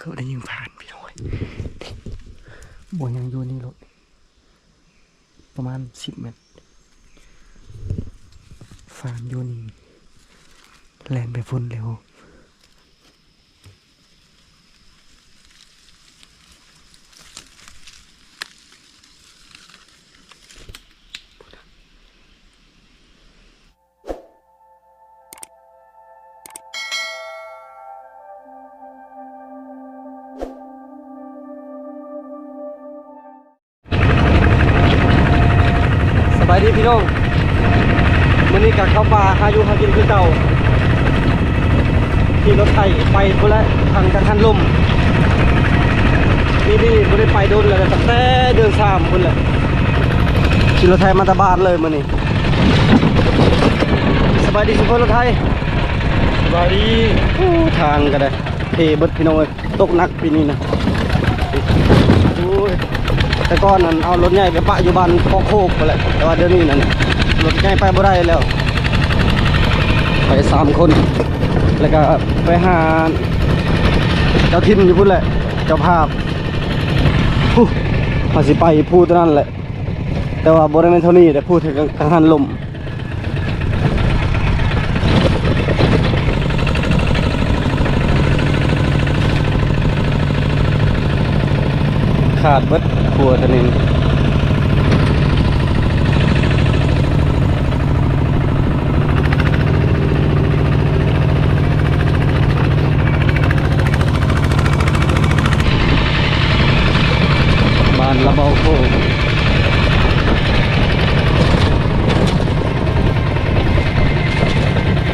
ລົດໄດ້ຍິງຜ່ານພີ່ນ້ອງເອີຍ. ບໍ່ຍັງຢູ່ນີ້ລົດ ປະມານສິບແມັດ ຜ່ານຢູ່ນີ້ ແລ່ນໄປພຸ້ນແລ້ວ. ສະບາຍດີພີ່ນ້ອງ ມື້ນີ້ກະເຂົ້າປ່າຫາຢູ່ຫາກິນຄືເກົ່າ ຂີ່ລົດໄຖໄປພຸ້ນແຫຼະ ທາງກັງຫັນລົມ. ປີນີ້ບໍ່ໄດ້ໄປດົນແລ້ວ ຕັ້ງແຕ່ເດືອນສາມພຸ້ນແຫຼະ ຂີ່ລົດໄຖມາແຕ່ບ້ານເລີຍມື້ນີ້. ສະບາຍດີຊຸມເຟີລົດໄຖ ສະບາຍດີ. ໂອ້ ທາງກະໄດ້ເພເບິດພີ່ນ້ອງເອີຍ ຕົກໜັກປີນີ້ນະ. ໂອ້ຍ ແຕ່ກ່ອນນັ້ນເອົາລົດໃຫຍ່ໄປປະຢູ່ບ້ານເກາະໂຄກພຸ້ນແຫຼະ ແຕ່ວ່າດຽວນີ້ນັ້ນລົດໃຫຍ່ໄປບໍ່ໄດ້ແລ້ວ ໄປສາມຄົນ ແລ້ວກະໄປຫາເຈົ້າຖິ່ນຢູ່ພຸ້ນແຫຼະ ເຈົ້າພາບ ພຸ້ນ ເຮົາຊິໄປພູຕົວນັ້ນແຫຼະ. ແຕ່ວ່າບໍ່ໄດ້ແມ່ນເທົ່ານີ້ເດ້ ພູທາງກັງຫັນລົມ ຂາດເບິດຂົວທະເໜັນ. ບ້ານລະເບົາໂຄກ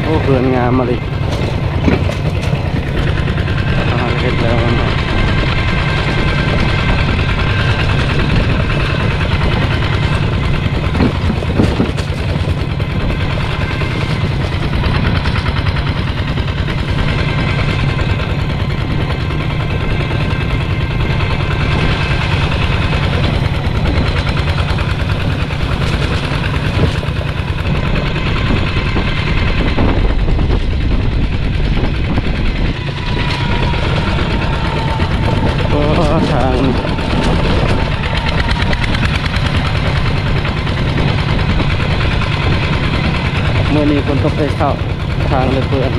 ໂອ້ ເຮືອນງາມມາເລີຍ ອ່າ ເຮັດແລ້ວ. ໂອ້ ທາງ ມື້ນີ້ຝົນຕົກແຕ່ເຊົ້າ ທາງເລີຍເປື້ອນ.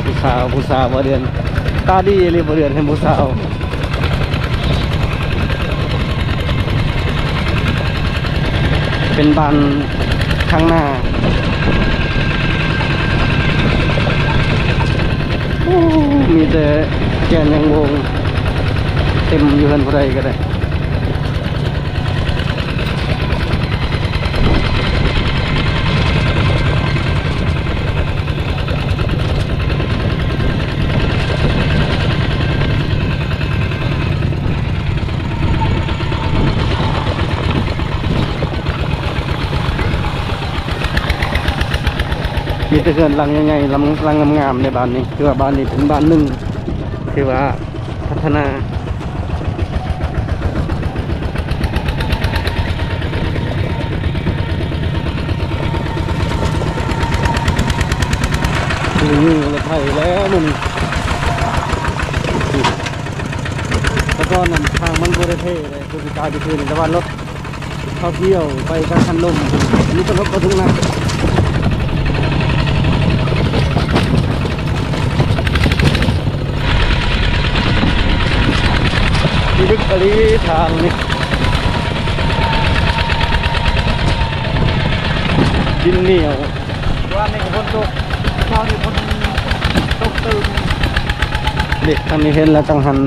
ຜູ້ສາວ ຜູ້ສາວ ບໍ່ເດືອນ ຕາດີອີ່ຫຼີ ບໍ່ເດືອນເຫັນຜູ້ສາວ. ເປັນບ້ານທາງໜ້າ ໂອ້ ມີແຕ່ແກ່ນຍັງວົງ ເຕັມຢູ່ເຮືອນຜູ້ໃດກະໄດ້. ມີແຕ່ເຮືອນຫຼັງໃຫຍ່ໆ ຫຼັງ ຫຼັງງາມໆ ໃນບ້ານນີ້ ຖືວ່າບ້ານນີ້ເປັນບ້ານໜຶ່ງ ຖືວ່າ ພັດທະນາ ຢູ່ ຢູ່ລົດໄຖແລ້ວມື້ນີ້. ແຕ່ກ່ອນນັ້ນທາງມັນບໍ່ໄດ້ເພເດ້ ຄືກາຍໄປຄືນີ້ ແຕ່ວ່າລົດ ເຂົາທ່ຽວໄປກັງຫັນລົມ ມີແຕ່ລົດບັນທຸກໜັກ ພິລຶກອີ່ຫຼີທາງນີ້ ດິນໜຽວ. ວານນີ້ກະຝົນຕົກ ເຊົ້ານີ້ຝົນຕົກຕື່ມ. ເດັກທາງນີ້ເຫັນແລ້ວຈັ່ງຫັນ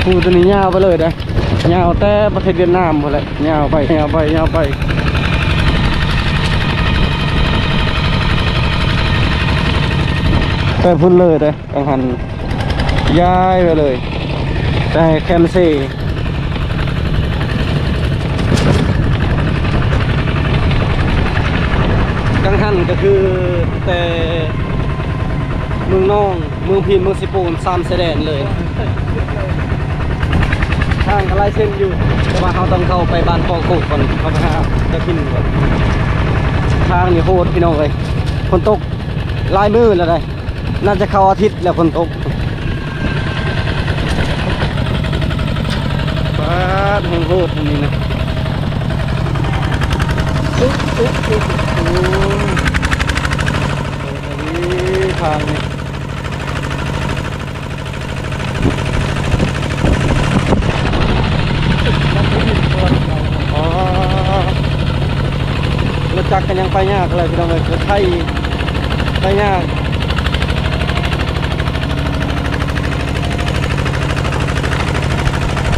ພູໂຕນີ້ຍາວໄປເລີຍເດ້ ຍາວແຕ່ປະເທດຫວຽດນາມພຸ້ນແຫຼະ ຍາວໄປ ຍາວໄປ ຍາວໄປ ໄປພຸ້ນເລີຍເດ້ ຈັ່ງຫັນ ຍ້າຍໄປເລີຍ ແຕ່ແຄມເຊ ຈັ່ງຫັນກະຄືແຕ່ ເມືອງນອງ ເມືອງພີນ ເມືອງເຊໂປນ ສາມຊາຍແດນເລີຍ. ທາງກໍຫຼາຍເສັ້ນຢູ່ ແຕ່ວ່າເຮົາຕ້ອງເຂົ້າໄປບ້ານປອກໂກກກ່ອນ ເຂົ້າໄປຫາເຈົ້າຖິ່ນກ່ອນ. ທາງນີ້ໂຫດພີ່ນ້ອງເອີຍ ຝົນຕົກຫຼາຍມື້ແລ້ວໃດ໋ ໜ້າຈະເຂົ້າອາທິດແລ້ວຝົນຕົກ. ປາດ ແຮງໂຫດອັນນີ້ນະ ໂອ້ຍ ທາງນີ້ ອໍ ລົດຈັກກໍຍັງໄປຍາກເລີຍພີ່ນ້ອງເອີຍ ລົດໄຖໄປຍາກ.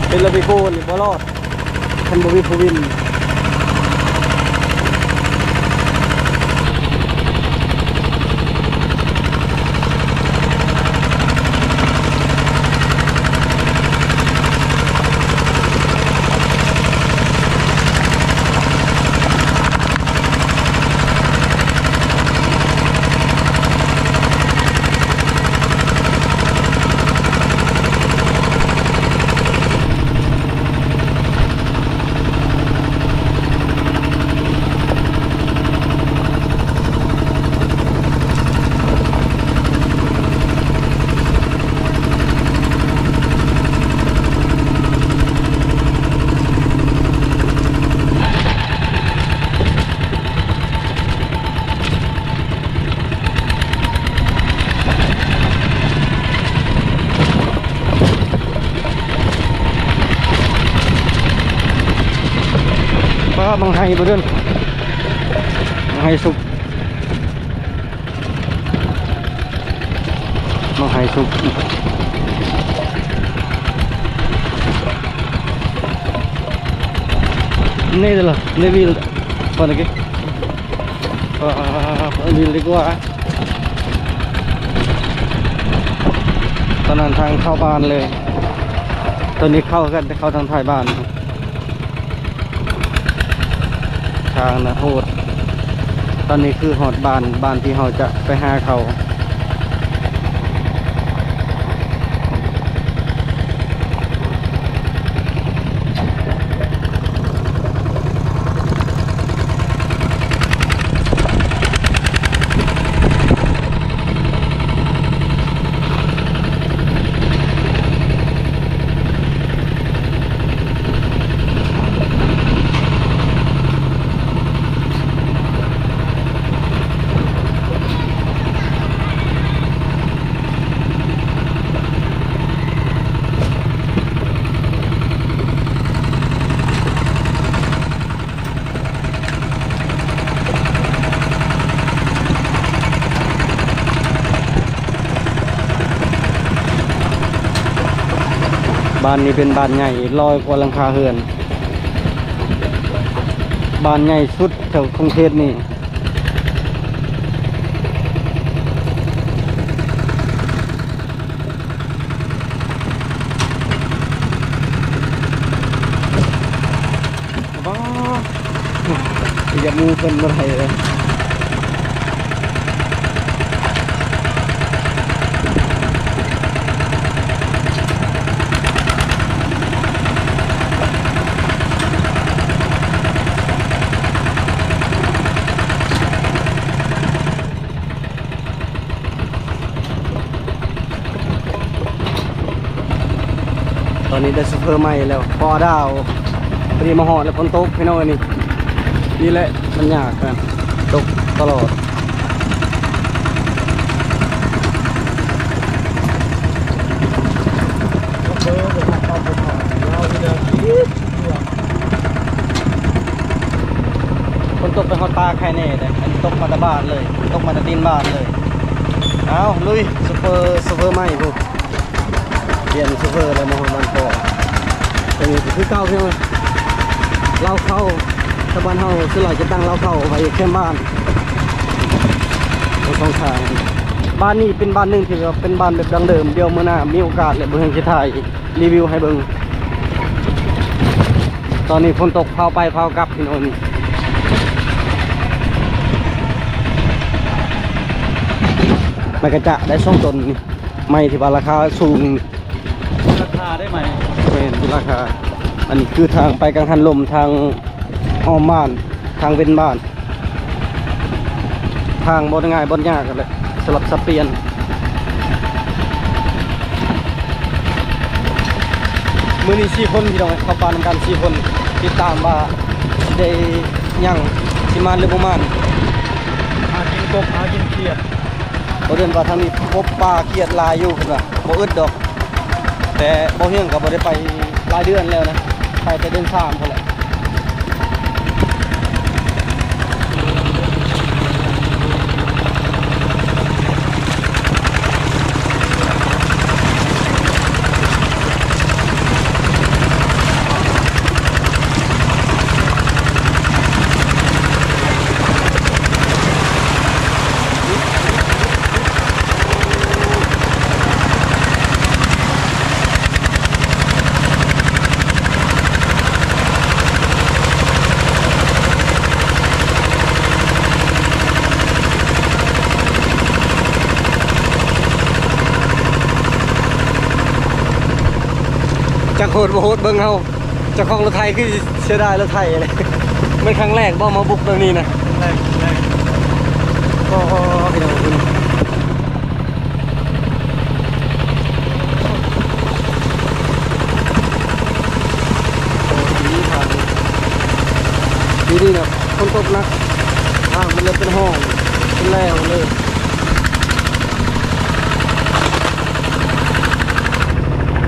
ເປັນລົດແບັກໂຮນີ້ບໍ່ລອດ ຄັນບໍ່ມີຜູ້ວິນ. ປ້າ ບັກໄຮບໍ່ເດີນ ບັກໄຮສຸກ ບັກໄຮສຸກ ນີ້ເດີລະ ນີ້ວິວ ເບິ່ງນີ້ ອ່າ ເບິ່ງວິວດີກວ່າ. ຕອນນັ້ນທາງເຂົ້າບ້ານເລີຍ ຕອນນີ້ເຂົ້າກັນ ແຕ່ເຂົ້າທາງທ້າຍບ້ານ ທາງນະໂຫດ. ຕອນນີ້ຄືຮອດບ້ານ ບ້ານທີ່ເຮົາຈະໄປຫາເຂົາ. ບ້ານນີ້ເປັນບ້ານໃຫຍ່ ຮ້ອຍກວ່າຫຼັງຄາເຮືອນ ບ້ານໃຫຍ່ສຸດແຖວຂົງເຂດນີ້. ຢ່າໝູ່ເພິ່ນບໍ່ໄດ້ເລີຍ. ຕອນນີ້ໄດ້ໂຊເຟີໃໝ່ແລ້ວ ພໍດາວ. ພໍດີມາຮອດແລ້ວຝົນຕົກພີ່ນ້ອງເອີຍ ນີ້ ນີ້ແຫຼະມັນຍາກນະ ຕົກຕະຫຼອດ. ຝົນຕົກໄປຮອດປາກໃຄແນ່ເດ້ ອັນນີ້ຕົກມາແຕ່ບ້ານເລີຍ ຕົກມາແຕ່ຕີນບ້ານເລີຍ. ເອົາ ລຸຍ ໂຊເຟີ ໂຊເຟີໃໝ່ພຸ້ນ ປ່ຽນໂຊເຟີແລ້ວ ມາຮອດບ້ານພໍ່. ຕົງນີ້ກໍຄືເກົ່າ ພີ່ນ້ອງ ເລົ້າເຂົ້າ ຊາວບ້ານເຮົາສ່ວນຫຼາຍຈະຕັ້ງເລົ້າເຂົ້າໄວ້ແຄມບ້ານ ທັງສອງຂ້າງ. ບ້ານນີ້ເປັນບ້ານໜຶ່ງທີ່ວ່າເປັນບ້ານແບບດັ້ງເດີມ ດຽວມື້ໜ້າມີໂອກາດແລ້ວ ບໍ່ເຮືອງຊິຖ່າຍ ຣີວິວໃຫ້ເບິ່ງ. ຕອນນີ້ຝົນຕົກ ພາວໄປພາວກັບ ພີ່ນ້ອງ. ມັນກະຈະໄດ້ສອງຕົ້ນນີ້ ໄມ້ທີ່ວ່າລາຄາສູງນີ້ ລາຄາໄດ້ໄມ້ ແມ່ນ ລາຄາ. ອັນນີ້ຄືທາງໄປກັງຫັນລົມ ທາງອ້ອມບ້ານ ທາງເວັນບ້ານ ທາງບໍ່ໄດ້ງ່າຍບໍ່ຍາກຫັ້ນແຫຼະ ສຳລັບສັບປ່ຽນ. ມື້ນີ້ສີ່ຄົນ ພີ່ນ້ອງເອີຍ ເຂົ້າປ່ານຳກັນສີ່ຄົນ ຕິດຕາມວ່າຊິໄດ້ຫຍັງ ຊິມານຫຼືບໍ່ມານ. ຫາກິນກົບ ຫາກິນຂຽດ. ບໍ່ເດີນວ່າທາງນີ້ພົບປາຂຽດຫຼາຍຢູ່ ເພິ່ນວ່າບໍ່ອຶດດອກ ແຕ່ບໍ່ຮຽງກໍບໍ່ໄດ້ໄປຫຼາຍເດືອນແລ້ວນະ ໄປແຕ່ເດືອນສາມພຸ້ນແຫຼະ. ຈັກໂຫດບໍ່ໂຫດ ເບິ່ງເຮົາ ເຈົ້າຂອງລົດໄຖຄືເສຍດາຍລົດໄຖເລີຍ. ແມ່ນຄັ້ງແລກບໍ່ມາບຸກແບບນີ້ນະ? ຄັ້ງແລກ ຄັ້ງແລກ. ໂອ້ ພີ່ນ້ອງ ຢູ່ນີ້ນະ ຝົນຕົກໜັກ ທາງມັນເລີຍເປັນຮ່ອງ ເປັນແລວເລີຍ.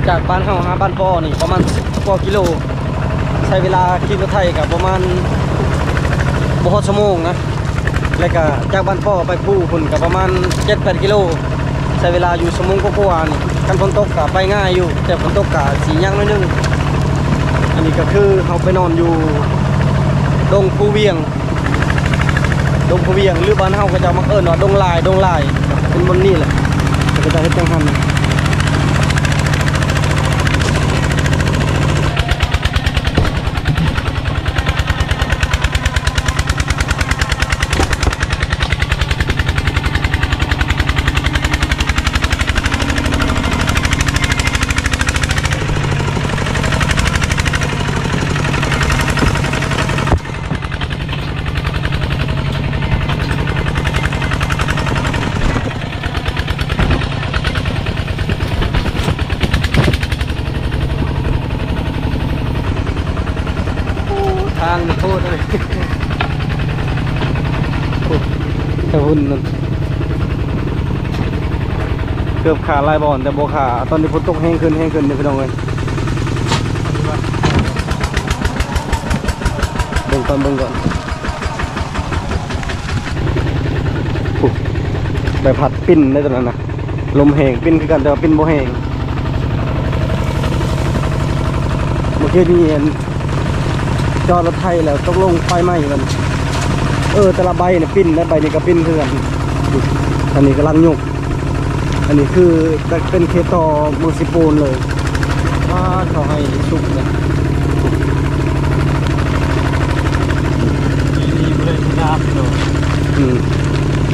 ຈາກບ້ານເຮົາຫາບ້ານປໍນີ້ປະມານສິບກວ່າກິໂລ ໃຊ້ເວລາຂີ່ລົດໄຖກໍປະມານບໍ່ຮອດຊົ່ວໂມງນະ ແລ້ວກໍຈາກບ້ານປໍໄປພູພຸ້ນກໍປະມານເຈັດແປດກິໂລ ໃຊ້ເວລາຢູ່ຊົ່ວໂມງກວ່າໆນີ້. ຄັນຝົນຕົກກໍໄປງ່າຍຢູ່ ແຕ່ຝົນຕົກກໍຊິຍາກໜ້ອຍໜຶ່ງ. ອັນນີ້ກໍຄືເຮົາໄປນອນຢູ່ດົງພູວຽງ ດົງພະວຽງ ຫຼືບ້ານເຮົາເຂົາເຈົ້າມັກເອີ້ນວ່າດົງລາຍ ດົງລາຍ ເປັນບ່ອນນີ້ແຫຼະ ເຂົາເຈົ້າເຮັດຈັງຫັ້ນ. ໂອ້ ທາງນີ້ໂຄດເລີຍ ໂອ້ ແຖວພຸ້ນນັ້ນ ເກືອບຂາດຫຼາຍບ່ອນ ແຕ່ບໍ່ຂາດ. ຕອນນີ້ຝົນຕົກແຮງຂຶ້ນ ແຮງຂຶ້ນເດ້ ພີ່ນ້ອງເອີຍ. ເບິ່ງກ່ອນ ເບິ່ງກ່ອນ ໂອ້ ໃບພັດປິ່ນໄດ້ຕອນນັ້ນນະ ລົມແຮງ ປິ່ນຄືກັນ ແຕ່ວ່າປິ່ນບໍ່ແຮງ. ເມື່ອກີ້ນີ້ ອັນ ຈອດລົດໄຖແລ້ວຕົກລົງໄຟໄໝ້ມັນ ເອີ ແຕ່ລະໃບນະປິ່ນ ແລະ ໃບນີ້ກໍປິ່ນຄືກັນ. ອັນນີ້ກຳລັງຍົກ ອັນນີ້ຄືຈະເປັນເຂດຕໍ່ເມືອງເຊໂປນເລີຍ. ວ້າ ເຂົາໃຫ້ສຸກເລີຍ ປີນີ້ບໍ່ໄດ້ງາມເນາະ. ອືມ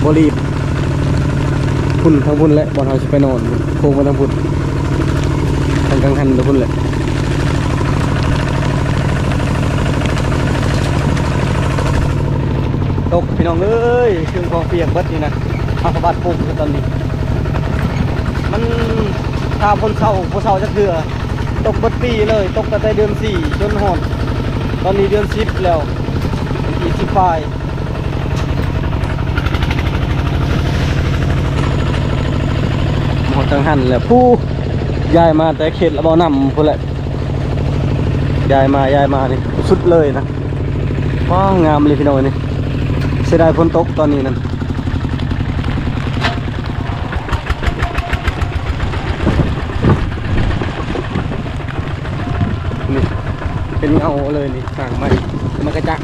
ບໍ່ລີບ. ພຸ້ນ ທາງພຸ້ນແຫຼະ ບ່ອນເຮົາຊິໄປນອນ ໂຄ້ງໄປທາງພຸ້ນ ທາງກັງຫັນໄປພຸ້ນແຫຼະ. ຕົກ ພີ່ນ້ອງເອີຍ ເຄື່ອງຂອງປຽກເບິດນີ້ນະ ມາສະບັດປຸກຕອນນີ້. ມັນ ຖ້າຝົນເຊົາບໍ່ເຊົາຈັກເທື່ອ ຕົກເບິດປີເລີຍ ຕົກຕັ້ງແຕ່ເດືອນສີ່ຈົນຮອດຕອນນີ້ເດືອນສິບແລ້ວ ວັນທີສິບປາຍ. ມາຮອດກັງຫັນແລ້ວ ພູ້ ຍ້າຍມາແຕ່ເຂດລະເບົານ້ຳພຸ້ນແຫຼະ ຍ້າຍມາ ຍ້າຍມານີ້ສຸດເລີຍນະ. ວ້າວ ງາມເລີຍ ພີ່ນ້ອງເອີຍ ນີ້ ເສຍດາຍຝົນຕົກຕອນນີ້ນັ້ນ. ນີ້ ເປັນເງົາເລີຍນີ້ ຫາງໄມ້ ມັນກະຈະ.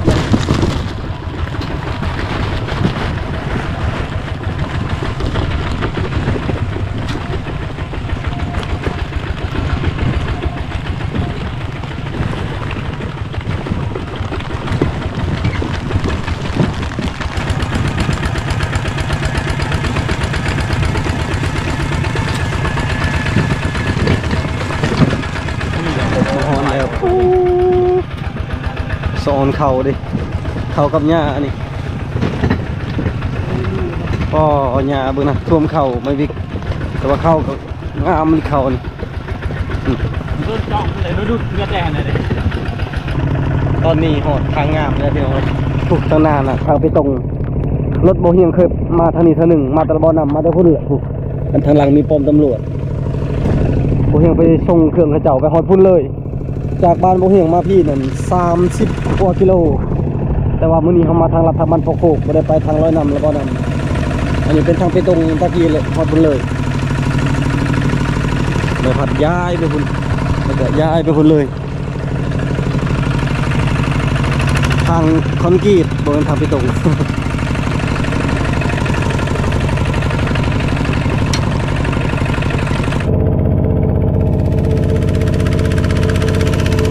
ໂ ເຂົ້າເດ້ ເຂົ້າກັບຫຍ້ານີ້. ອໍ ຫຍ້າເບິ່ງນະ ຖ້ວມເຂົ້າໄມ້ວິກ ແຕ່ວ່າເຂົ້າກໍງາມເລີຍ ເຂົ້ານີ້. ອືມ ຕົ້ນຈ້ອງເລີຍ ດູດເຮືອແຕ່ຫັ້ນເດ້. ຕອນນີ້ຮອດທາງງາມແລ້ວພີ່ນ້ອງເອີຍ. ໂອ້ ທາງໜ້ານະ ທາງໄປຕົງ ລົດບໍ່ຮຽງເຄີຍມາທາງນີ້ເທື່ອໜຶ່ງ ມາແຕ່ລະບໍ່ນຳ ມາແຕ່ພຸ້ນແຫຼະ. ໂອ້ ອັນທາງຫຼັງມີປ້ອມຕຳຫຼວດ ບໍ່ຮຽງໄປສົ່ງເຄື່ອງເຂົາເຈົ້າໄປຮອດພຸ້ນເລີຍ. ຈາກບ້ານບໍ່ຮຽງມາພີ້ນັ້ນ ສາມສິບກວ່າກິໂລ ແຕ່ວ່າມື້ນີ້ເຮົາມາທາງລັດ ທາງບ້ານປອກໂຄກ ບໍ່ໄດ້ໄປທາງລອຍນ້ຳລະບໍ່ນຳ. ອັນນີ້ເປັນທາງໄປຕົງຕາກີ້ເລີຍ ຮອດພຸ້ນເລີຍ. ໃບພັດຍ້າຍໄປພຸ້ນ ແລ້ວກໍຍ້າຍໄປພຸ້ນເລີຍ. ທາງຄອນກຣີດ ບໍ່ແມ່ນທາງໄປຕົງ.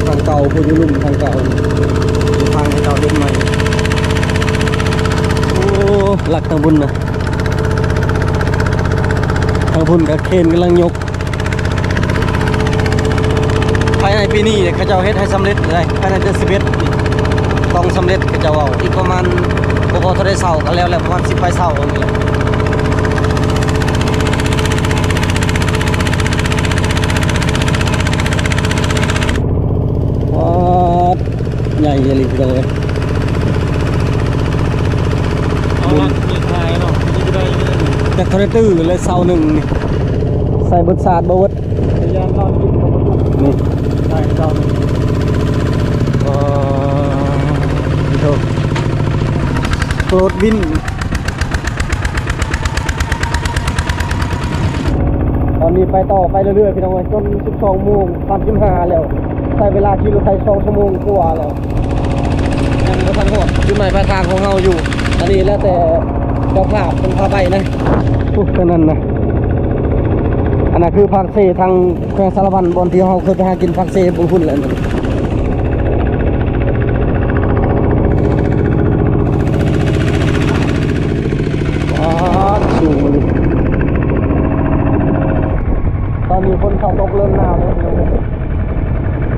ທາງເກົ່າພຸ້ນ ຢູ່ລຸ່ມທາງເກົ່າ ທາງເຂົາເຈົ້າເຮັດໃໝ່. ໂອ້ ລັກທາງພຸ້ນນະ ທາງພຸ້ນກະເຄນກຳລັງຍົກ. ພາຍໃນປີນີ້ເຂົາເຈົ້າເຮັດໃຫ້ສຳເລັດເລີຍ ພາຍໃນເດືອນສິບເອັດນີ້ຕ້ອງສຳເລັດ ເຂົາເຈົ້າເວົ້າ. ອີກປະມານ ບໍ່ພໍເທົ່າໃດເສົາກໍແລ້ວແຫຼະ ປະມານສິບປາຍເສົານີ້ແຫຼະ. ປາດ ໃຫຍ່ອີ່ຫຼີພີ່ນ້ອງເອີຍ. ເອົາລັກມີຂາຍເນາະ ມີໄດ້ຢູ່. ຈັກເທົ່າໃດຕື້ແລະເສົາໜຶ່ງນີ້ ໃສ່ເບິດສາດບໍ່ເບິດ ຢ້ານລາວກິນກໍບໍ່ທຸກນີ້ ໃສ່ເສົາໜຶ່ງ. ອໍ ໂທ ໂກຣດວິນ. ຕອນນີ້ໄປຕໍ່ໄປເລື້ອຍໆ ພີ່ນ້ອງເອີຍ ຈົນສິບສອງໂມງສາມສິບຫ້າແລ້ວ ໃຊ້ເວລາຂີ່ລົດໄຖສອງຊົ່ວໂມງກວ່າແລ້ວ ຍັງບໍ່ທັນຮອດຈຸດໝາຍປາຍທາງຂອງເຮົາຢູ່. ອັນນີ້ແລ້ວແຕ່ເຈົ້າພາບເພິ່ນພາໄປນະ. ໂອ້ ທາງນັ້ນນະ ອັນນັ້ນຄືປາກເຊທາງແຂວງສາລະວັນ ບ່ອນທີ່ເຮົາເຄີຍໄປຫາກິນປາກເຊເບິ່ງພຸ້ນແຫຼະ. ປາດ ສູງອີ່ຫຼີ. ຕອນນີ້ຝົນເຂົ້າຕົກເລີ່ມໜາວແລ້ວ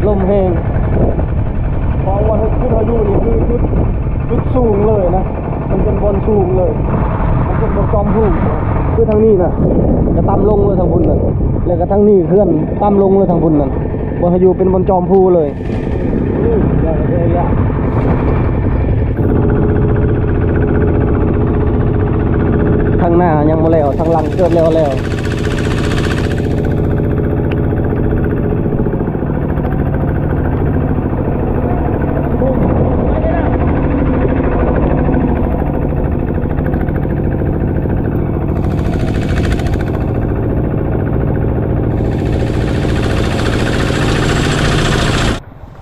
ລົມແຮງ ເພາະວ່າຈຸດເຮົາຢູ່ນີ້ຄືຈຸດ ຈຸດສູງເລີຍນະ ມັນເປັນບ່ອນສູງເລີຍ ມັນເປັນບ່ອນຈອມພູ. ຄືທາງນີ້ນະ ກະຕ່ຳລົງເລີຍ ທາງພຸ້ນນະ ແລ້ວກະທາງນີ້ເຮືອນຕ່ຳລົງເລີຍ ທາງພຸ້ນນັ້ນ ບ່ອນເຮົາຢູ່ເປັນບ່ອນຈອມພູເລີຍ. ທາງໜ້າຍັງບໍ່ແລ້ວ ທາງຫຼັງເກືອບແລ້ວແລ້ວ.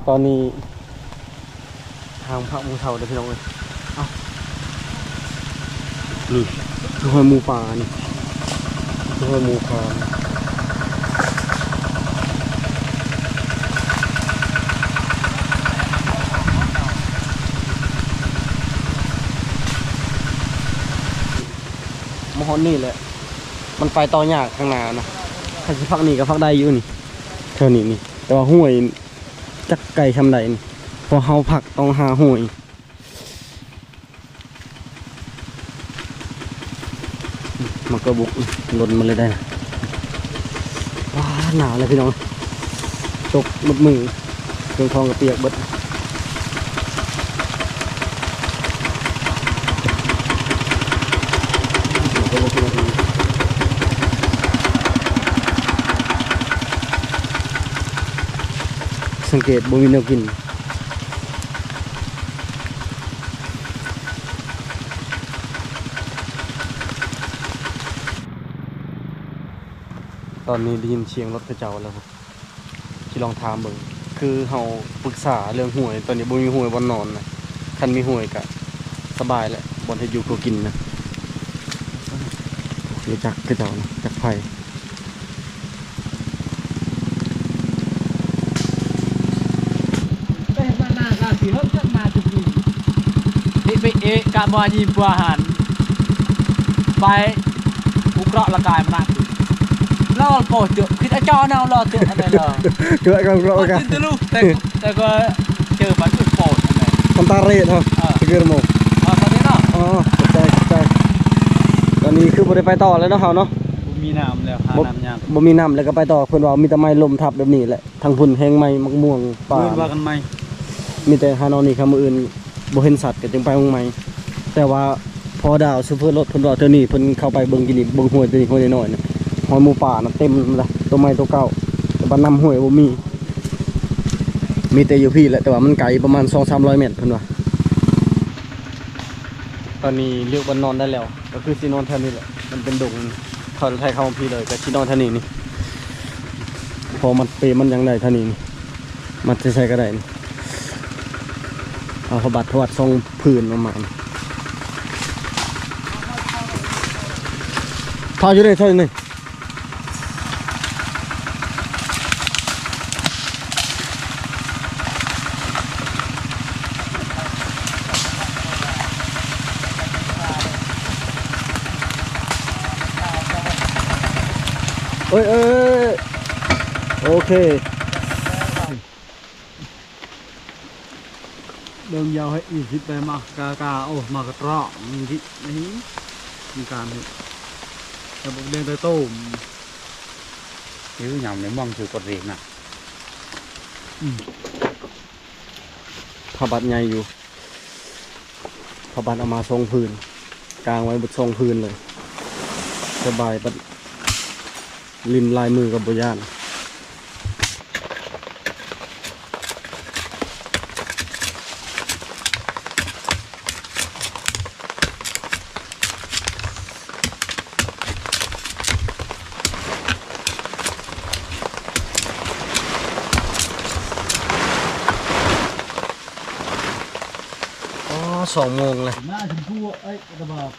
ຕອນນີ້ ທາງພັກໝູ່ເຖົ້າເດີພີ່ນ້ອງເອີຍ. ເອົ້າ ນີ້ຄືຮອຍໝູປ່ານີ້ ຄືຮອຍໝູປ່າ. ມາຮອດນີ້ແຫຼະ ມັນໄປຕໍ່ຍາກຂ້າງໜ້ານະ. ຄັນຊິພັກນີ້ກໍພັກໄດ້ຢູ່ນີ້ ແຖວນີ້ນີ້ ແຕ່ວ່າຫ້ວຍ ຈັກໄກຊ່ຳໃດນີ້ ເພາະເຮົາພັກຕ້ອງຫາຫ້ວຍ. ມັນກໍບຸກ ຫຼົ່ນມາເລີຍໄດ໋. ວ້າ ໜາວແລ້ວພີ່ນ້ອງ ຕົກໝົດມື ເຄື່ອງຂອງກໍປຽກເບິດ. ສັງເກດບໍ່ມີແນວກິນ. ຕອນນີ້ໄດ້ຍິນສຽງລົດເຂົາເຈົ້າແລ້ວ ຊິລອງຖາມເບິ່ງ. ຄືເຮົາປຶກສາເລື່ອງຫ້ວຍ ຕອນນີ້ບໍ່ມີຫ້ວຍບ່ອນນອນນະ. ຄັນມີຫ້ວຍກະສະບາຍແຫຼະ ບ່ອນເຮັດຢູ່ຄົວກິນນະ. ຮູ້ຈັກເຂົາເຈົ້ານະ ຈັກໃຜ. ເອ ກະບໍ່ຍິງບໍ່ຫັນ ໄປ ອຸເກາະລະກາຍມານະ ລາວໂປເຈີ ຄິດອາຈອນເອົາລາວເທື່ອອັນໃດລາວ ເກີດກັບເກາະລະກາຍ ແຕ່ ແຕ່ກໍເຈີບັດອຸໂປ ອັນໃດ ຄັນ ຕາເຣດເນາະ ອ່າ ຄືເກີດໂມ ອ່າ ຕາເຣດເນາະ ອໍ ເຂົ້າໃຈ ເຂົ້າໃຈ. ຕອນນີ້ຄືບໍ່ໄດ້ໄປຕໍ່ແລ້ວເນາະ ເຮົາເນາະ ບໍ່ມີນ້ຳແລ້ວ ຫາ ບໍ່ ນ້ຳຍາກ ບໍ່ມີນ້ຳແລ້ວກໍໄປຕໍ່ ເພິ່ນວ່າມີແຕ່ໄມ້ລົ້ມທັບແບບນີ້ແຫຼະ ທາງພຸ້ນແຮງໄໝ້ ໝາກມ່ວງ ປ່າ ມື້ອື່ນວ່າກັນໃໝ່ ມີແຕ່ຫາແນວນີ້ ຄັນມື້ອື່ນບໍ່ເຫັນສັດກໍຈຶ່ງໄປໝ່ອງໃໝ່. ແຕ່ວ່າພໍດາວໂຊເຟີລົດເພິ່ນເວົ້າ ແຖວນີ້ເພິ່ນເຂົ້າໄປເບິ່ງ ກິນນີ້ ເບິ່ງຫ້ວຍໂຕນີ້ ຫ້ວຍນ້ອຍໆ ນະ ຫ້ອຍໝູປ່ານະ ເຕັມລະ ໂຕໃໝ່ໂຕເກົ່າ ແຕ່ວ່ານ້ຳຫ້ວຍບໍ່ມີ ມີແຕ່ຢູ່ພີ້ແຫຼະ ແຕ່ວ່າມັນໄກປະມານສອງສາມຮ້ອຍແມັດເພິ່ນວ່າ. ຕອນນີ້ເລືອກບ່ອນນອນໄດ້ແລ້ວ ກໍຄືຊິນອນແຖວນີ້ແຫຼະ ມັນເປັນດົງ ເຂົ້າໄທເຂົ້າພີ້ເລີຍ ກໍຊິນອນແຖວນີ້ນີ້ ເພາະມັດເປມັນຫຍັງໄດ້ແຖວນີ້ນີ້ ມັດໃສໆກໍໄດ້ນີ້ ເອົາຜ້າບັດ ຜ້າບັດສອງຜືນປະມານ ຜ້າຢູ່ໃນ ຜ້າຢູ່ໃນ. ເອີຍ ເອີຍ ໂອເຄ ເບິ່ງຍາວໃຫ້ອີກ ຄິດໄປມາກາກາ ໂອ້ ມາກະຕຣອງ ນີ້ ນີ້ ມີການເຮັດ ແຕ່ບໍ່ແດງແຕ່ໂຕມ ຫິວຍາມໃນມ່ວງຖືກກົດເລກນະ ອືມ ຜ້າບັດໃຫຍ່ຢູ່ ຜ້າບັດເອົາມາສອງຜືນ ກາງໄວ້ເບິດສອງຜືນເລີຍ ສະບາຍ ບັດຫຼິ້ນລາຍມືກໍບໍ່ຢ້ານ. ອໍ ສອງໂມງແລ້ວ ໜ້າຊົມພູ ເອີຍ ຕະບອກ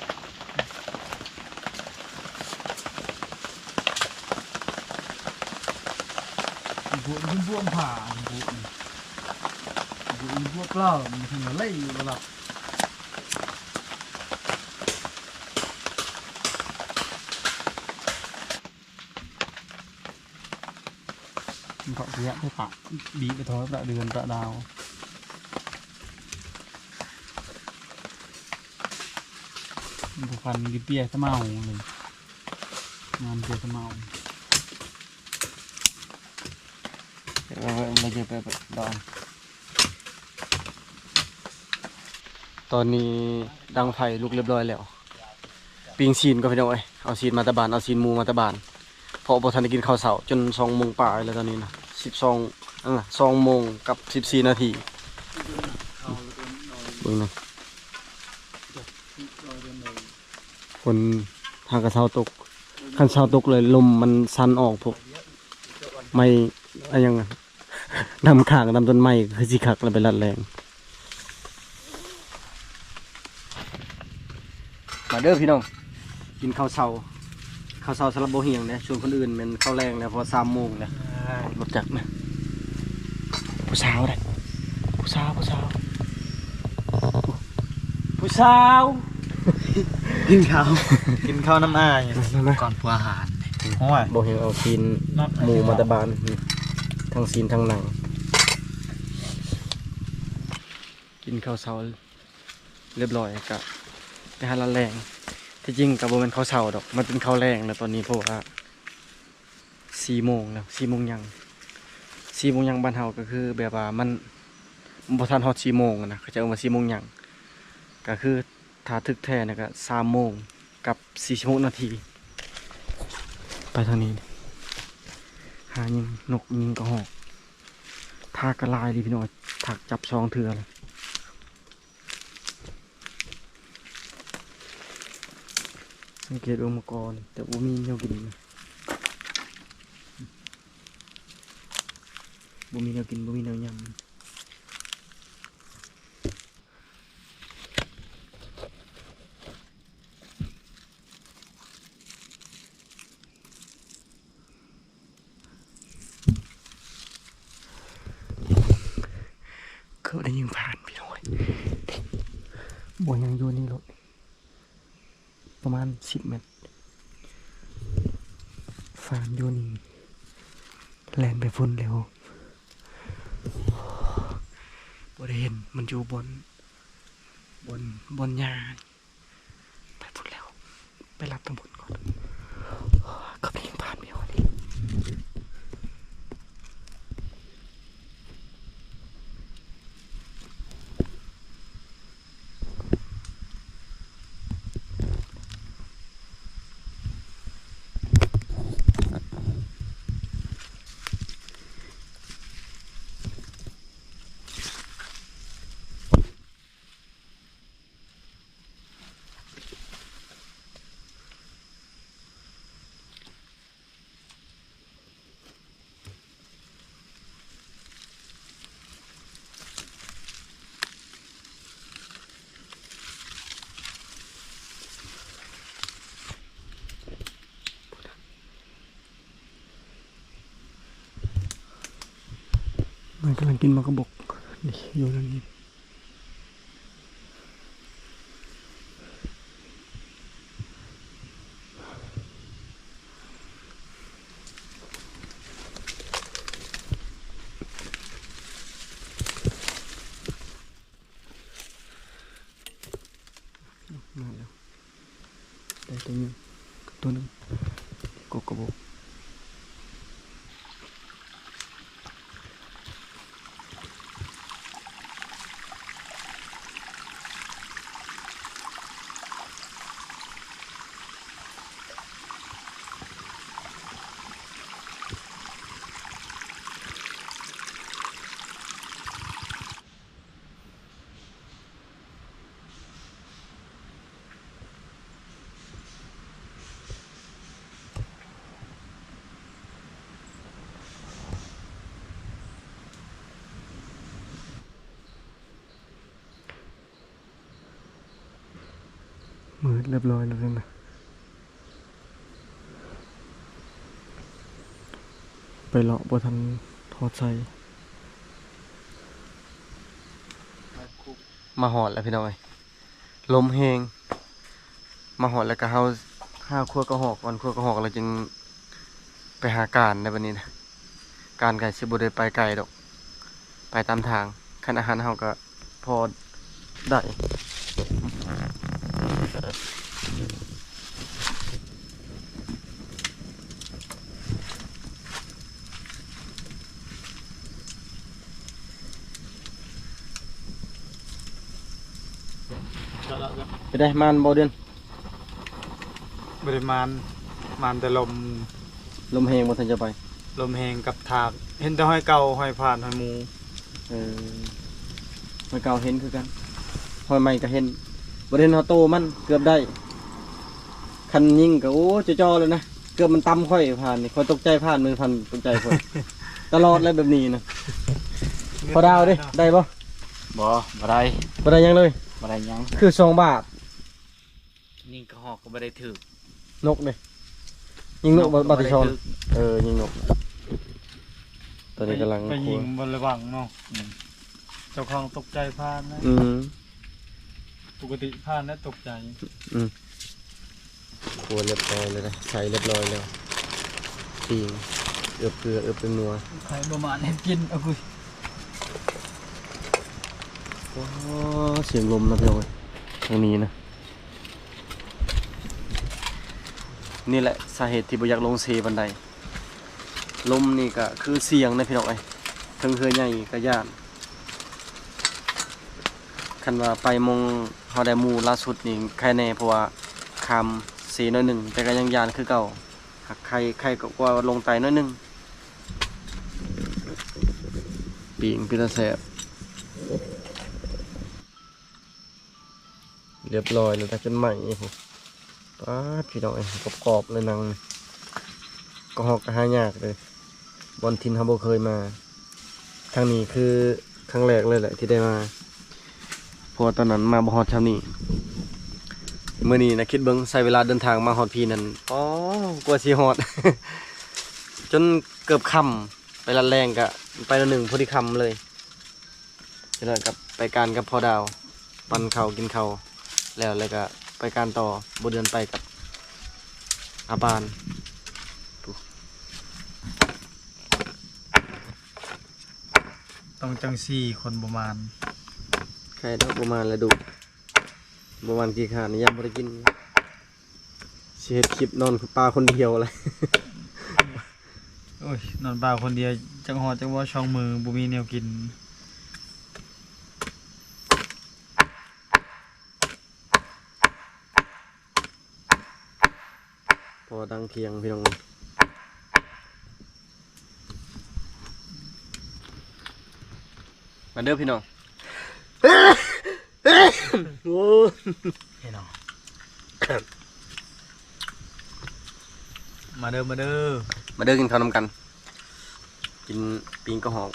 ພວກ ພວກ ພວກ ພວກ ພວກ ພວກ ພວກ ພວກ ພວກ ພວກ ພວກ ພວກ ພວກ ພວກ ມັນເກາະເກຍະໄປປະ ບີບໄປທອດປະເດືອນປະດາວ ມັນບໍ່ພັນກິນເປຍສະເໝົາເລີຍ ງານເປຍສະເໝົາ ເອີ ມັນຈະໄປດອງ. ຕອນນີ້ດັງໄຟລຸກລຽບລ້ອຍແລ້ວ ປີ້ງຊີ້ນກ່ອນພີ່ນ້ອງເອີຍ ເອົາຊີ້ນມາແຕ່ບ້ານ ເອົາຊີ້ນໝູມາແຕ່ບ້ານ ເພາະບໍ່ທັນໄດ້ກິນເຂົ້າເຊົ້າຈົນສອງໂມງປາຍແລ້ວຕອນນີ້ນະ ສິບສອງ ເອີ ສອງໂມງກັບສິບສີ່ນາທີ ເບິ່ງນະ ຝົນຫາກະເຊົາຕົກ ຄັນເຊົາຕົກເລີຍລົມມັນສັ່ນອອກພວກໄມ້ ອາຫຍັງ ນຳຂ້າງນຳຕົ້ນໄມ້ ຄືຊິຄັກລະໄປລັດແລງ ມາເດີພີ່ນ້ອງ ກິນເຂົ້າເຊົ້າ ເຂົ້າເຊົ້າສຳລັບບໍ່ຮຽງເດ້ ສ່ວນຄົນອື່ນແມ່ນເຂົ້າແລງແລ້ວ ເພາະວ່າສາມໂມງແລ້ວ ລົດຈັກນະ ຜູ້ສາວເດ້ ຜູ້ສາວ ຜູ້ສາວ ຜູ້ສາວ ກິນເຂົ້າ ກິນເຂົ້ານຳອ້າຍ ມາ ມາ ມາ ກ່ອນພວກອາຫານ ໂອ້ຍ ບໍ່ຮຽງເອົາຊີ້ນໝູມາແຕ່ບ້ານ ທັງຊີ້ນທັງໜັງ ກິນເຂົ້າເຊົ້າ ລຽບລ້ອຍກະໄປຫາລານແລງ ທີ່ຈິງກະບໍ່ແມ່ນເຂົ້າເຊົ້າດອກ ມັນເປັນເຂົ້າແລງແລ້ວຕອນນີ້ ເພາະວ່າສີ່ໂມງແລ້ວ ສີ່ໂມງຫຍັງ ສີ່ໂມງຫຍັງບ້ານເຮົາກະຄືແບບວ່າມັນບໍ່ທັນຮອດສີ່ໂມງນະ ເຂົາເຈົ້າເອີ້ນວ່າສີ່ໂມງຫຍັງ ກະຄືຖ້າຖືກແທ້ນະກະສາມໂມງກັບສີ່ສິບຫົກນາທີ ໄປທາງນີ້ ຫາຍິງນົກຍິງກະຮອກ ທາກກະຫຼາຍເດພີ່ນ້ອງ ທາກຈັບສອງເທື່ອແລ້ວ. ສັງເກດເບິ່ງມາກ່ອນ ແຕ່ບໍ່ມີແນວກິນ ບໍ່ມີແນວກິນ ບໍ່ມີແນວຫຍັງ. ເກີບໄດ້ຍິງຜ່ານພີ່ນ້ອງເອີຍ ບໍ່ຍັງຢູ່ນີ້ໂລດ ປະມານສິບແມັດ ຟານຢູ່ນີ້ ແລ່ນໄປພຸ້ນແລ້ວ ບໍ່ໄດ້ເຫັນ ມັນຢູ່ບ່ອນ ບົນ ບົນຫຍ້າ ໄປພຸ້ນແລ້ວ ໄປລັດທາງພຸ້ນກ່ອນ ກໍໄປຍິງຜ່ານໄປຮອດນີ້. ມັນກຳລັງກິນໝາກກະບົກ ນີ້ ຢູ່ນັ້ນນີ້. ມາແລ້ວ ໄດ້ຕົວໜຶ່ງ ຕົວໜຶ່ງ ກົກກະບົກ. ມືດລຽບຮ້ອຍແລ້ວເດ້ນະ ໄປເລາະບໍ່ທັນຮອດໃສ. ມາຮອດແລ້ວພີ່ນ້ອງເອີຍ ລົມແຮງ ມາຮອດແລ້ວກໍເຮົາຫາຂົ້ວກະຮອກກ່ອນ ຂົ້ວກະຮອກແລ້ວຈຶ່ງໄປຫາການໄດ໋ບັດນີ້ນະ. ການກໍຊິບໍ່ໄດ້ໄປໄກດອກ ໄປຕາມທາງ ຄັນອາຫານເຮົາກໍພໍໄດ້. ເປັນໃດ ມ່ານບໍ່ເດືອນ? ບໍ່ໄດ້ມ່ານ ມ່ານແຕ່ລົມ. ລົມແຮງບໍ່ທັນຈະໄປ? ລົມແຮງກັບທາກ ເຫັນແຕ່ຮອຍເກົ່າ ຮອຍຜ່ານ ຮອຍໝູ່. ເອີ ຮອຍເກົ່າເຫັນຄືກັນ ຮອຍໃໝ່ກໍເຫັນ ບໍ່ໄດ້ເຫັນຮອດໂຕມັນ ເກືອບໄດ້. ຄັນຍິງກໍ ໂອ້ ຈໍໆ ແລ້ວນະ ເກືອບມັນຕຳຂ້ອຍຜ່ານນີ້ ຂ້ອຍຕົກໃຈຜ່ານ ມັນຜ່ານຕົກໃຈຂ້ອຍ ຕະຫຼອດແລ້ວແບບນີ້ນະ. ພໍ່ດາວເດ້ ໄດ້ບໍ່? ບໍ່ ບໍ່ໄດ້ ບໍ່ໄດ້ຫຍັງເລີຍ ບໍ່ໄດ້ຫຍັງ ຄືສອງບາດ. ຍິງກະຮອກກໍບໍ່ໄດ້ຖືກ ນົກເດ້ ຍິງນົກ ນົກກໍບໍ່ໄດ້ຖືກ ບາດທີ່ສອງ ເອີ ຍິງນົກ. ຕອນນີ້ກຳລັງ ໄປຍິງບໍ່ລະວັງເນາະ ອືມ ເຈົ້າຂອງຕົກໃຈຜ່ານນະ ອືມ ປົກກະຕິຜ່ານແລ້ວຕົກໃຈ ອືມ. ຄົວລຽບຮ້ອຍແລ້ວນະ ໃສ່ລຽບຮ້ອຍແລ້ວ ປີ້ງ ເອືອບເກືອ ເອືອບແປ້ງນົວ ໃຜບໍ່ມາເຮັດກິນ ເອົາຄຸຍ. ໂອ້ ສຽງລົມນະພີ່ນ້ອງເອີຍ ທາງນີ້ນະ. ນີ້ແຫຼະສາເຫດທີ່ບໍ່ຢາກລົງເຊປານໃດ ລົມນີ້ກະຄືສ່ຽງນະພີ່ນ້ອງເອີຍ ເຖິງເຮືອໃຫຍ່ກະຢ້ານ. ຄັນວ່າໄປໝ່ອງເຮົາໄດ້ໝູ່ລ່າສຸດນີ້ໄຄແດ່ ເພາະວ່າຂ້າມເຊໜ້ອຍໜຶ່ງ ແຕ່ກະຍັງຢ້ານຄືເກົ່າ ຫາກໄຄ ໄຄກວ່າລົງໃຕ້ໜ້ອຍໜຶ່ງ. ປີ້ງເປັນຕາແຊບ. ລຽບຮ້ອຍແລ້ວ ໄດ້ຈົນໄໝ້ພຸ້ນ. ປາດ ພີ່ນ້ອງເອີຍ ກອບໆ ເລີຍໜັງ ກະຮອກກະຫາຍາກເລີຍ ບ່ອນຖິ່ນເຮົາບໍ່ເຄີຍມາ. ທາງນີ້ຄືຄັ້ງແລກເລີຍແຫຼະທີ່ໄດ້ມາ ເພາະວ່າຕອນນັ້ນມາບໍ່ຮອດແຖວນີ້. ມື້ນີ້ນະ ຄິດເບິ່ງ ໃຊ້ເວລາເດີນທາງມາຮອດພີ້ນັ້ນ ອໍ ກວ່າຊິຮອດ ຈົນເກືອບຄ່ຳ. ໄປລາດແລ້ງກະໄປໜ້ອຍໜຶ່ງ ພໍດີຄ່ຳເລີຍ. ຈາກນັ້ນກະໄປການກັບພໍ່ດາວ ປັ້ນເຂົ້າກິນເຂົ້າແລ້ວ ແລ້ວກະໄປການຕໍ່. ບໍ່ເດືອນໄປກັບອາປານ ຕ້ອງຈັ່ງຊີ້ ຄົນບໍ່ມານ. ໃຄດອກ ບໍ່ມານລະດຸ. ປະມານກີ້ຂ້ານີ້ ຢ້ານບໍ່ໄດ້ກິນ ຊິເຮັດຄລິບນອນປ່າຄົນດຽວແຫຼະ. ໂອ້ຍ ນອນປ່າຄົນດຽວ ຈັກຮອດຈັກບໍ່ ສອງມື້ບໍ່ມີແນວກິນ. ພໍດັງທ່ຽງພີ່ນ້ອງ ມາເດີພີ່ນ້ອງ. ໂອ້ ພີ່ນ້ອງ ມາເດີ ມາເດີ ມາເດີ ກິນເຂົ້ານຳກັນ ກິນປີ້ງກະຮອກ.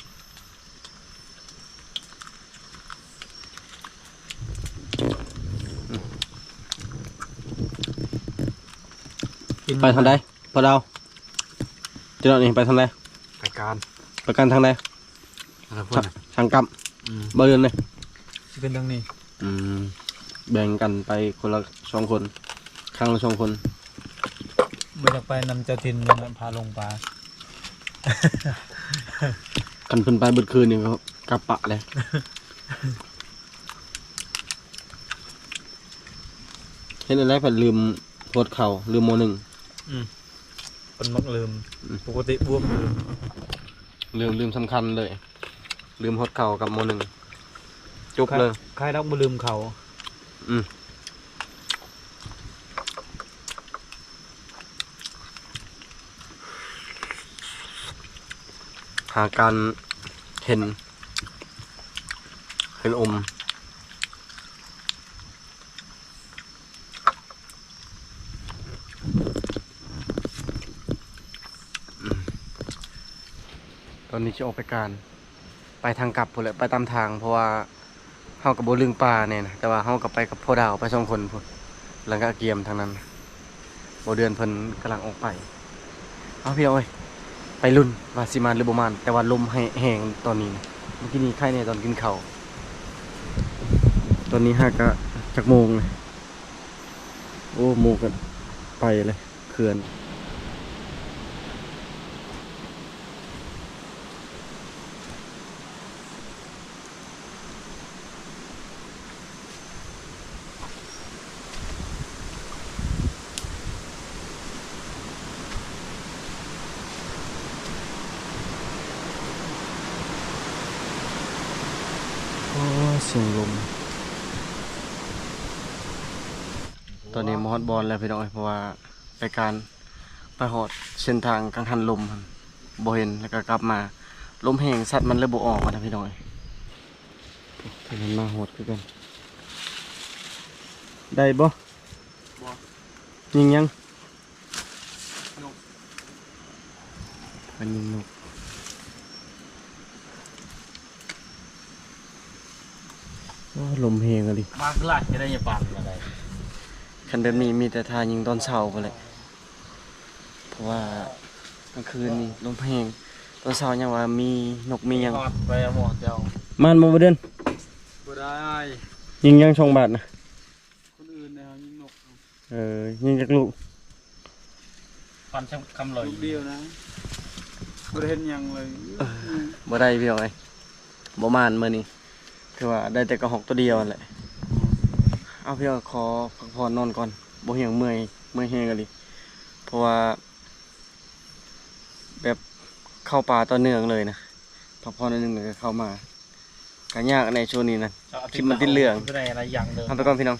ໄປທາງໃດພໍ່ດາວ? ເຈົ້ານີ້ໄປທາງໃດ? ໄປການ ໄປການທາງໃດ? ທາງພຸ້ນນະ ທາງກັບ. ອືມ ບໍ່ເດີນເລີຍ ຊິຂຶ້ນທາງນີ້. ອືມ ແບ່ງກັນໄປຄົນລະສອງຄົນ ຄັ້ງລະສອງຄົນ. ບໍ່ຢາກໄປນຳເຈົ້າຖິ່ນນີ້ນະ ພາລົງປ່າ. ຄັນເພິ່ນໄປເບິດຄືນນີ້ກໍກັບປະເລີຍ. ເຮັດແນວໃດພັດລືມຫົດເຂົ້າ ລືມໝໍ້ໜຶ້ງ. ອືມ ເພິ່ນມັກລືມ. ອືມ ປົກກະຕິບວມລືມ ລືມ ລືມສຳຄັນເລີຍ ລືມຫົດເຂົ້າກັບໝໍ້ໜຶ້ງ ຈົບເລີຍ. ຄາຍດອກບໍ່ລືມເຂົ້າ. ອືມ ຫາການເຫັນ ເຫັນອົມ. ຕອນນີ້ຊິອອກໄປການ ໄປທາງກັບພຸ້ນແຫຼະ ໄປຕາມທາງ ເພາະວ່າເຮົາກໍບໍ່ລຶ້ງປ່າແນ່ນະ ແຕ່ວ່າເຮົາກໍໄປກັບພໍ່ດາວ ໄປສອງຄົນພຸ້ນ ແລ້ວກໍອາກຽມທາງນັ້ນ. ບໍ່ເດືອນເພິ່ນກຳລັງອອກໄປ. ເອົາ ພີ່ນ້ອງເອີຍ ໄປລຸ້ນວ່າຊິມານຫຼືບໍ່ມານ ແຕ່ວ່າລົມແຮງຕອນນີ້ນະ ເມື່ອກີ້ນີ້ໄຄແດ່ຕອນກິນເຂົ້າ. ຕອນນີ້ຫາກະຈັກໂມງແລ້ວ? ໂອ້ ໝູ່ກະໄປແລ້ວ ເຂື່ອນ. ໂອ້ ສຽງລົມ. ຕອນນີ້ມາຮອດບ່ອນແລ້ວພີ່ນ້ອງເອີຍ ເພາະວ່າໄປການ ໄປຮອດເສັ້ນທາງກັງຫັນລົມຫັ້ນ ບໍ່ເຫັນ ແລ້ວກໍກັບມາ ລົມແຮງ ສັດມັນເລີຍບໍ່ອອກຫັ້ນນະພີ່ນ້ອງເອີຍ. ໂອ້ ເພິ່ນມາຮອດຄືກັນ. ໄດ້ບໍ່? ບໍ່. ຍິງຫຍັງ? ນົກ. ເພິ່ນຍິງນົກ. ໂອ້ ລົມແຮງອີ່ຫຼີ. ມາຄືຫຼາຍແທ້ ໄດ້ຍາປານມາໄດ້. ຄັນແບບນີ້ມີແຕ່ຖ້າຍິງຕອນເຊົ້າພຸ້ນແຫຼະ ເພາະວ່າກາງຄືນນີ້ລົມແຮງ ຕອນເຊົ້າຍັງວ່າມີນົກມີຫຍັງ. ຮອດໄປໝໍ້ເຈົ້າ. ມານບໍ່ ບໍ່ເດີນ? ບໍ່ໄດ້. ຍິງຫຍັງສອງບາດນະ? ຄົນອື່ນນະ ຍິງນົກ. ເອີ ຍິງຈັກລູກ? ຟັນຄຳລອຍ ລູກດຽວນະ ບໍ່ໄດ້ເຫັນຫຍັງເລີຍ. ເອີ ບໍ່ໄດ້ພີ່ນ້ອງເອີຍ ບໍ່ໝານມື້ນີ້ ຖືວ່າໄດ້ແຕ່ກະຮອກໂຕດຽວຫັ້ນແຫຼະ. ເອົາ ພີ່ນ້ອງ ຂໍພັກຜ່ອນນອນກ່ອນ ບໍ່ຮຽງ ເມື່ອຍ ເມື່ອຍແຮງອີ່ຫຼີ ເພາະວ່າແບບເຂົ້າປ່າຕໍ່ເນື່ອງເລີຍນະ ພັກຜ່ອນໜ້ອຍໜຶ່ງແລ້ວກໍເຂົ້າມາ ກະຍາກແດ່ຊ່ວງນີ້ນະ ຄລິບມັນຕິດເລື່ອງ. ເອົາໄປກ່ອນພີ່ນ້ອງ.